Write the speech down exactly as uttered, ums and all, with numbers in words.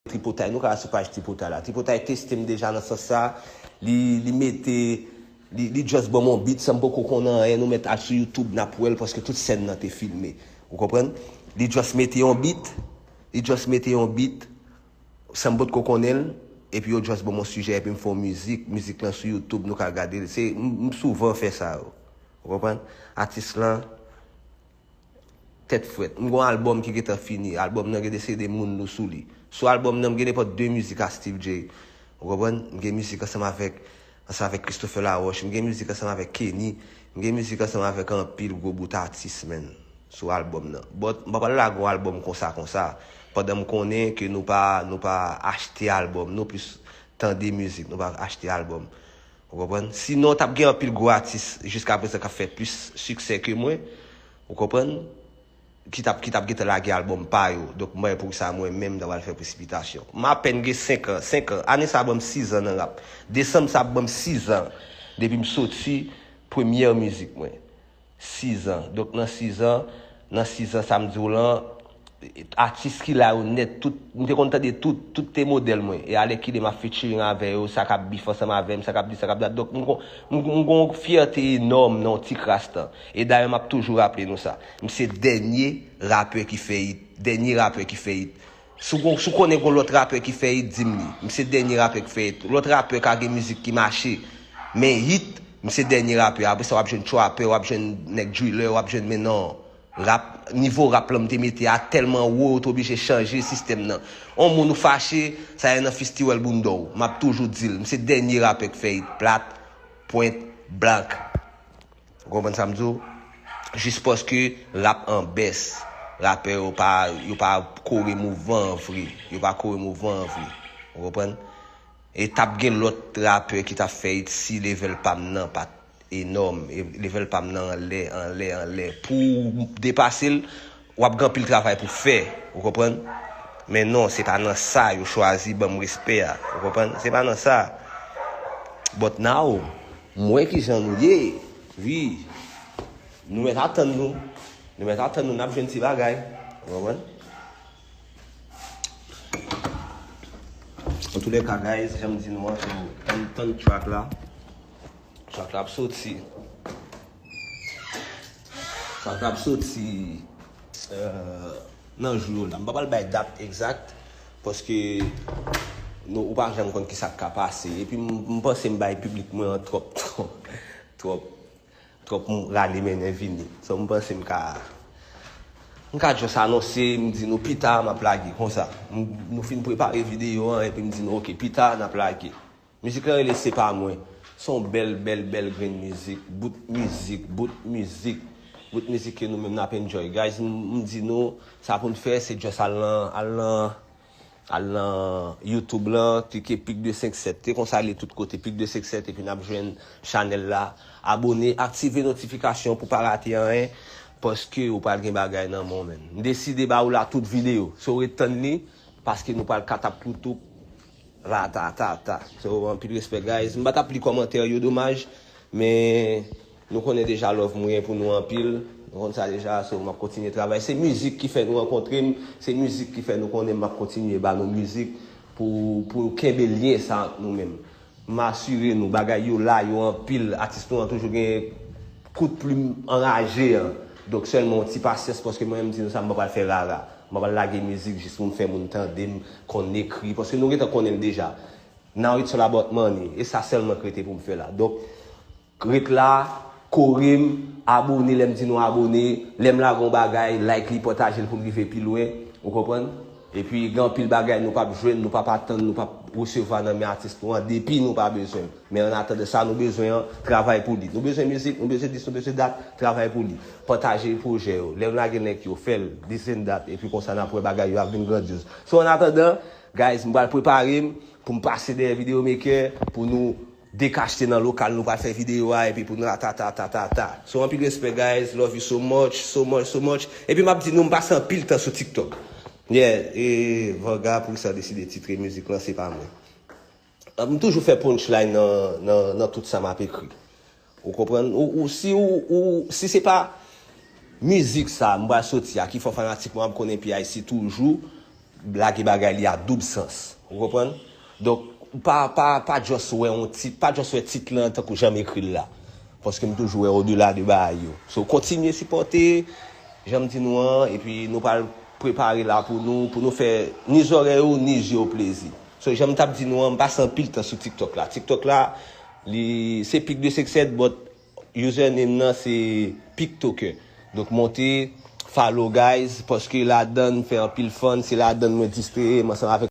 Tripotay, nou ka al sou paj Tripotay la. Tripotay teste m deja nan sans sa. Li, li mete, li, li just ban m yon beat, san m poko konnen anyen, nou mèt al sou YouTube, n ap wè l, paske tout sèn nan te filme. Ou konprann? Li just mete yon beat, li just mete yon beat, san m potko konnen l, epi yo just ban m yon sijè, epi m fè yon mizik, mizik lan sou YouTube, nou ka gade l. Se, m, m souvan fè sa yo. Ou konprann? Atis lan, tèt frèt. M gon albòm ki gentan fini. Albòm nan gen de se de moun nou sou li. Sou albòm nan, m gen nenpòt de mizik a Steve J. Ou konprann? M gen mizik ansanm avèk, ansanm avèk Christopher Laroche. M gen mizik ansanm avèk Kenny. M gen mizik ansanm avèk anpil gwo bout atis, menn. Sou albòm nan. But, m pa pral lage yon albòm konsa, konsa. Pandan m konnen ke nou pa, nou pa achte albòm. Nou plis tande mizik. Nou pa achte albòm. Ou konprann? Sinon, t ap gen anpil gwo atis jiska prezan k ap fè plis siksè ke mwen. Ou konprann? Ki t ap, ki t ap gentan lage albòm pa yo. Donk, mwen, pou sa, mwen menm, m ta pral fè presipitasyon. M apèn gen senk an, senk an. Ane sa a ban m sizan nan rap. Desanm sa ap ban m sizan depi m soti premyè mizik mwen. Sizan. Donk, nan sizan, nan sizan sa m di w lan, atis ki la yo nèt, tout, m te konn tande tout, tout te modèl mwen. E alèkile m ap featuring avè yo, sa k ap beef ansanm avè m, sa k ap di, sa k ap dat. Donk, m gon, m gon, m gon fyète enòm nan yon ti kras tan. E dayè, m ap toujou raple nou sa. M se dènye rapè ki fè hit. Dènye rapè ki fè hit. Si w, si w konnen gon lòt rapè ki fè hit, di m li. M se dènye rapè ki fè hit. Lòt rapè ka gen mizik ki mache. Men hit, m se dènye rapè. Apre sa, w ap jwenn trapper, w ap jwenn nèg driller, w ap jwenn, men non. Rap, nivo rap lan m te mete a tèlman wo, yo te oblije chanje sistèm nan. On moun ou fache, sa yè nan fistiwèl bounda w. M ap toujou di l, m se dènye rapè k fè hit plat, pwent, blank. Ou konprann sa m di w? Jis paske rap an bès. Rapè yo pa, yo pa kore mouvan an vre. Yo pa kore mouvan an vre. Ou konprann? E t ap gen lòt rapè ki t ap fè hit si level pa m nan pa t enòm. E level pa m nan anlè, anlè, anlè. Pou w depase l, w ap gen anpil travay pou fè. Ou konprann? Men non, se pa nan sa yo chwazi ban m respè a. Ou konprann? Se pa nan sa. But now, m wè kijan nou ye. Wi. Nou mèt atann nou. Nou mèt atann nou, n ap jwenn ti bagay. Ou konprann? Antoulèka, guys, jan m di nou an, so, tann, tann track la. Track la ap soti. Track la ap soti, euh, nan jou yo la. M pa pral bay dat egzak, paske nou, ou pa janm konn kisa k ka pase. Epi m, m panse m bay piblik mwen an twòp, twòp, twòp, twòp rale mennen vini. So, m panse m ka, m ka just anonse, m di nou pita, m ap lage konsa. M, nou fin prepare videyo an, epi m di nou, "Ok, pita, n ap lage." Mizik lan rele Se Pa Mwen. Se yon bèl, bèl, bèl grenn mizik. Bout mizik, bout mizik. Bout mizik ke nou menm n ap enjoy. Guys, m, m di nou, sa pou n fè, se just al nan, al nan, al nan YouTube lan, klike Pic deux cinq sept. Te konsa li tout kote, Pic deux cinq sept, epi n ap jwenn chanèl la. Abone, aktive notifikasyon pou pa rate anyen, paske ou pral gen bagay nan men w, menn. M deside ba ou la tout videyo. So, ret tann li, paske nou pral kataploutou. Ratatata. So, anpil respè, guys. M pa t ap li kòmantè yo, domaj. Men, nou konnen deja love mwen pou nou anpil. Nou konn sa deja, so, m ap kontinye travay. Se mizik ki fè nou rankontre m. Se mizik ki fè nou konnen m ap kontinye ba nou mizik pou, pou kenbe lyen sa ant nou menm. M asire nou, bagay yo la, yo anpil. Atis nou an toujou gen kout plim anraje an. Donk, sèlman yon ti pasyans, paske mwen menm, m di nou sa, m pa pral fè rara. M pa pral lage mizik jis pou m fè moun tande m, konn ekri, paske nou gentan konnen l deja. Now it's all about money. E sa sèlman k rete pou m fè la. Donk, ret la, kore m, abone, lè m di nou abone, lè m lage yon bagay, like li, pataje l pou l rive pi lwen, ou konprann? Epi, gen anpil bagay nou p ap jwenn, nou p ap atann, nou p ap resevwa nan men atis nou an, depi nou pa bezwen l. Men annatandan, sa nou bezwen an, travay pou li. Nou bezwen mizik, nou bezwen dis, nou bezwen dat, travay pou li. Pataje pwojè yo. Lè w lage link yo, fè l, this and that, epi konsa n ap wè bagay yo ap vin grandyoz. So, annatandan, guys, m pral prepare m pou m pase dèyè videyo maker, pou nou dekachte nan lokal, nou pral fè videyo a, epi pou nou ratatatatata. So, anpil respè, guys, love you so much, so much, so much. Epi m ap di nou, m pase anpil tan sou TikTok. Yeah, e Vanga, pou sa deside titre mizik lan, Se Pa Mwen. M toujou fè punchline nan, nan, nan tout sa m ap ekri. Ou konprann? Ou, ou, si ou, ou, si se pa mizik sa, m pral soti a, ki fè fanatik mwen ap konnen P I C toujou, lage bagay li a doub sans. Ou konprann? Donk, pa, pa, pa just wè yon tit, pa just wè tit lan tankou jan m ekri l la. Paske m toujou wè odela de bagay yo. So, kontinye sipòte, jan m di nou an, epi nou pral prepare la pou nou, pou nou fè ni zòrèy ou, ni zye w plezi. So, jan m t ap di nou an, m pase anpil tan sou TikTok la. TikTok la, li se Pic de Sextet, but username nan se Piktoker. Donk, monte, follow, guys, paske ladann fè anpil fun, se ladann mwen distreye m ansanm avèk